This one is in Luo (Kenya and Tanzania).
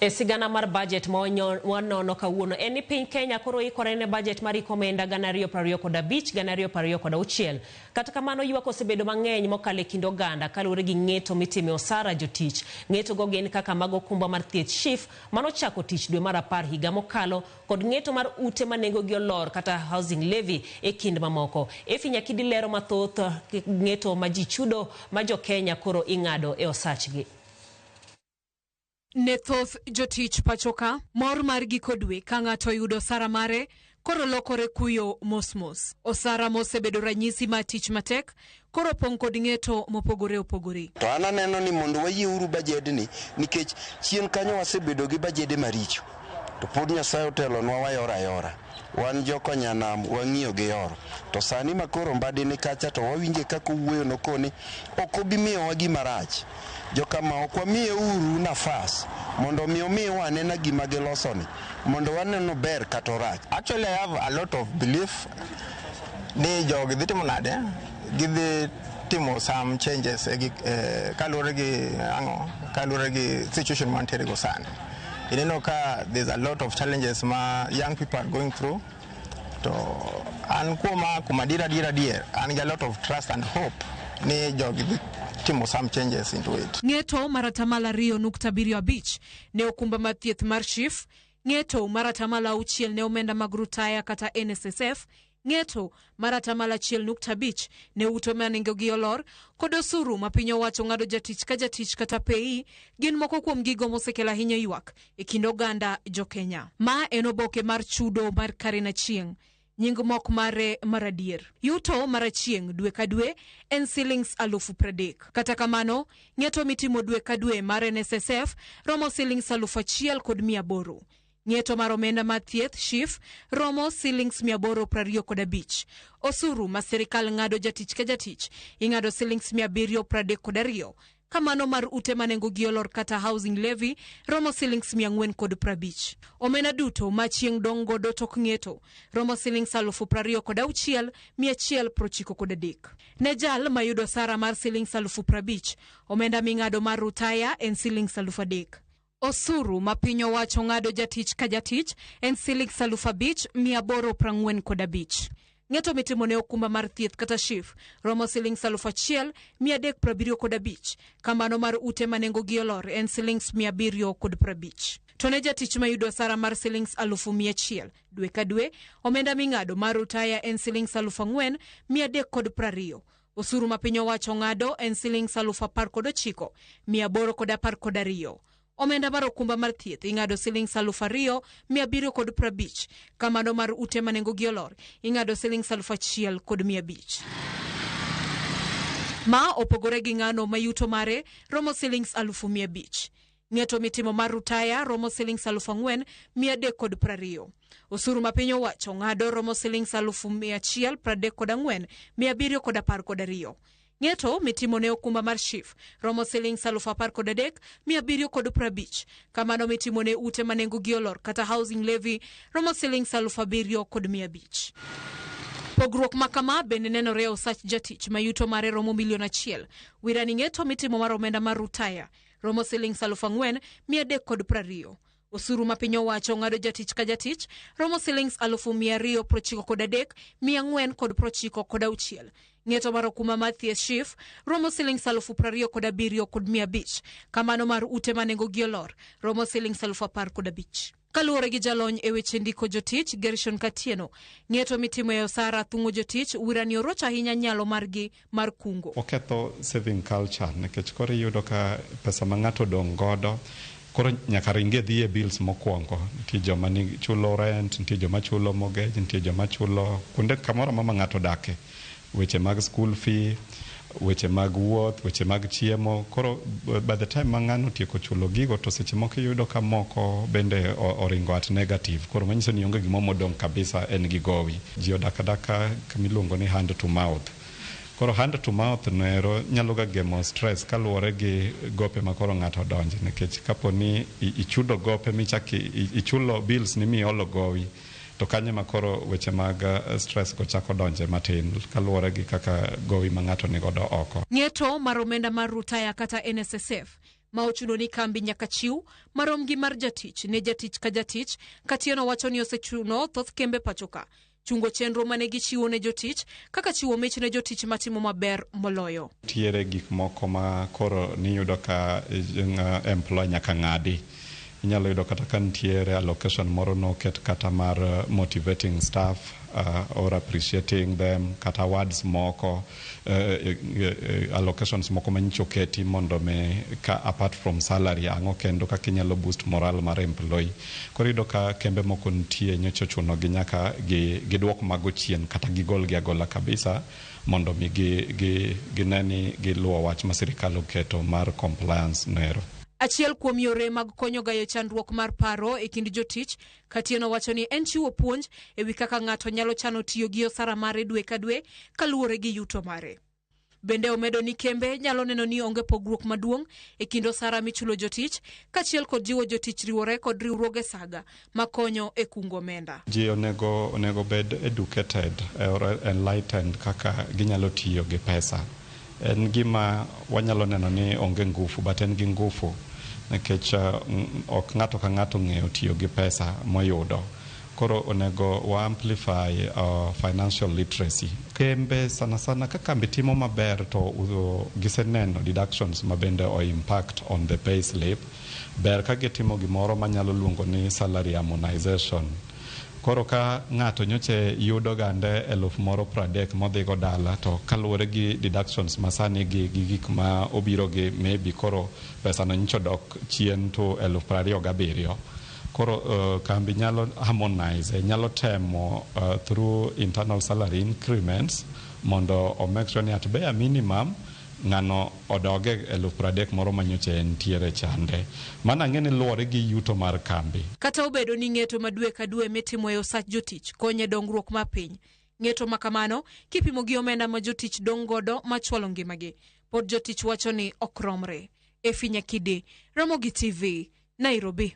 E sigana mar budget ma wanono kawuono en ni piny Kenya koro ikore ne budget mar hik omenda 2025 2026. Kata kamano, ywak osebedo mang'eny mokalo e kind oganda kaluwore gi ng'eto mitime osara jotich. Ng'eto go gin kaka mag okumba mar thieth SHIF manochako tich dwe mar 10 higa mokalo, kod ng'eto mar ute ma nengogi olor kata housing levy e kind mamoko. Effie Nyakidi lero mathoth ng'eto ma ji chudo ma jo Kenya koro ing'ado e osachgi. Ne thoth jotich pachoka, mor mar giko dwe ka ng'ato oyudo osara mare koro lokore kuyo mos mos. Osara mosebedo ranyisi mar tich matek koro opong' kod ng'eto mopogore opogore. To an aneno ni mondo wayieuru bajedni nikech chien kanyo wasebedo gi bajede maricho to pod Nyasaye otelonwa wayoro ayora. Wan jokonyanam wang'iyo gi yoro. To sani ma koro Mbadi ni kacha to wawinje kaka owuoyo nokoni ok obi miyowa gima rach. Jokama ok wamiye uru nafas mondo mi omiwa anena gima gilosoni mondo waneno ber kata orach. Actually, I have a lot of belief ni jogi dhi timo nade, gidhi timo some changes e gik, kaluwore gi ang'o, kaluwore gi situation mantiere go sani. Ineno ka there's a lot of challenges ma young people are going through. To an kuoma, kuom adier adier adier, an gi a lot of trust and hope ni jogi dhi timo some changes into it. Ng'eto mar 2.75% ne okumba mar thieth mar SHIF, ng'eto mar 6% ne omenda mag rutaya kata NSSF, ng'eto mar 1.5% ne ute ma nengogi olor, kod osuru ma piny owacho ng'ado jatich ka jatich kata PAYE gin moko kuom gigo mosekelo ahinya ywak e kind oganda jo-Kenya. Ma en oboke mar chudo mar Karen Achieng'. Nying mok mare mar adier. Yuto mar Achieng' dwe ka dwe en silings 30,000. Kata kamano, ng'eto mitimo dwe ka dwe mar NSSF romo silings 1,800. Ng'eto mar omenda mar thieth SHIF romo silings 825. Osuru ma sirikal ng'ado jatich ka jatich ing'ado silings 732. Kamano mar ute ma nengogi olor kata housing levy romo silings 450. Omenda duto ma Achieng' dong' godo tok ng'eto romo silings 26,193. Ne jal mayudo osara mar silings 50,000, omenda ming'ado mar rutaya en silings 3,000. Osuru ma piny owacho ng'ado jatich ka jatich en silings 5,845. Ng'eto mitimo ne okumba mar thieth kata SHIF romo silings 1,375. Kamano mar ute ma nengogi olor en silings 750. To ne jatich mayudo osara mar silings 100,000 dwe ka dwe, omenda ming'ado mar rutaya en silings 4,320. Osuru ma piny owacho ng'ado en silings 19,812. Omenda mar okumba mar thieth ing'ado silings 2,750. Kamano mar ute ma nengogi olor ing'ado silings 1,500. Ma opogore gi ng'ano ma yuto mare romo silings 500,000. Ng'eto mitimo mar rutaya romo silings 4,320. Osuru ma piny owacho ng'ado romo silings 134,712. Ng'eto mitimo ne okumba mar SHIF romo silings 13,750. Kamano mitimo ne ute ma nengogi olor kata housing levy romo silings 7,500. Pogruok ma kama bende nenore e osach jatich ma yuto mare romo milion 1. Wirani ng'eto mitimo mar omenda mar rutaya romo silings 4,320. Osuru ma piny owacho ng'ado jatich ka jatich romo silings 293,496. Ng'eto mar okumba mar thieth SHIF romo silings 27,500. Kamano mar ute ma nengogi olor romo silings 15,000. Kaluwore gi jalony e weche ndiko jotich Gershon Katieno, ng'eto mitimo e osara thung'o jotich wirani orocho ahinya nyalo margi mar kungo. Oketho saving culture nikech koro iyudo ka pesa ma ng'ato odong' godo koro nyaka ringe dhi e bills mokwongo. Nitie joma ni chulo rent, nitie joma chulo mortgage, nitie joma chulo kuonde kamoro amora ma ng'ato odake, weche mag school fee, weche mag wuoth, weche mag chiemo. Koro by the time ma ng'ano otieko chulo gigo, to seche moko iyudo ka moko bende oringo at negative. Koro manyiso ni onge gimoro modong' kabisa, en gi gowi. Ji odak adaka kamiluongo ni hand to mouth. Koro hand to mouth noero nyalo ga gemo stress kaluwore gi gope ma koro ng'ato odonje, nikech kapo ni ichudo gope michak ichulo bills ni miolo gowi, to kanyo ema koro weche mag stress go chako donje matin kaluwore gi kaka gowi ma ng'ato nigodo oko. Ng'eto mar omenda mar rutaya kata NSSF. ma ochuno ni kambi nyaka chiw marom gi mar jatich ne jatich ka jatich. Katieno wacho ni osechuno thoth kembe pachoka chungo chenro mane gichiwo ne jotich kaka chiwo mich ne jotich matimo maber moloyo. Nitiere gik moko ma koro niyudo ka employee nyaka ng'adi. Inyalo yudo kata ka nitiere allocation moro noket kata mar motivating staff or appreciating them, kata awards moko, allocations moko manyicho oketi mondo mi ka apart from salary ang'o kendo kaka inyalo boost morale mar employee. Koro iyudo ka kembe moko nitie nyocha ochuno gi nyaka giduok mago chien kata gigol gi agola kabisa mondo mi gine ni giluwo wach ma sirikal oketo mar compliance noero. Achiel kuom yore mag konyo gayo chandruok mar paro e kind jotich, Katieno wacho ni en chiwo puonj e wi kaka ng'ato nyalo chano tiyo gi osara mare dwe ka dwe kaluwore gi yuto mare. Bende omedo ni kembe nyalo neno ni onge pogruok maduong' e kind osara michulo jotich, kaachiel kod jiwo jotich riwore kod riwruoge saga makonyo e kungo omenda. Ji onego bed educated or enlightened kaka ginyalo tiyo gi pesa. En gima wanyalo neno ni onge ngufu, but en gi ngufu nikech ok ng'ato ka ng'ato ong'eyo tiyo gi pesa moyudo. Koro onego wa amplify financial literacy. Kembe sana sana ka kambi timo maber to giseneno deductions ma bende o impact on the pay slip, ber ka gitimo gimoro manyalo luongo ni salary harmonization. Koro ka ng'ato nyocha yudo gande 30,000 modhigo dala, to kaluwore gi deductions masani gi gik ma obiro gi, maybe koro pesa no nyocha odok chien to 27,000. Koro kambi nyalo harmonize, nyalo temo through internal salary increments mondo o make sure ni at bare minimum ng'ano odoge 30,000 moro manyocha entiere chande. Mano ang'e ni luwore gi yuto mar kambi. Kata obedo ni ng'eto ma dwe ka dwe mitimo e osach jotich konyo e dongruok mar piny, ng'eto ma kamano kipimo gi omenda ma jotich dong' godo machwalo ngimagi, pod jotich wacho ni ok romre. Efi Nyakide, Ramogi TV, Nairobi.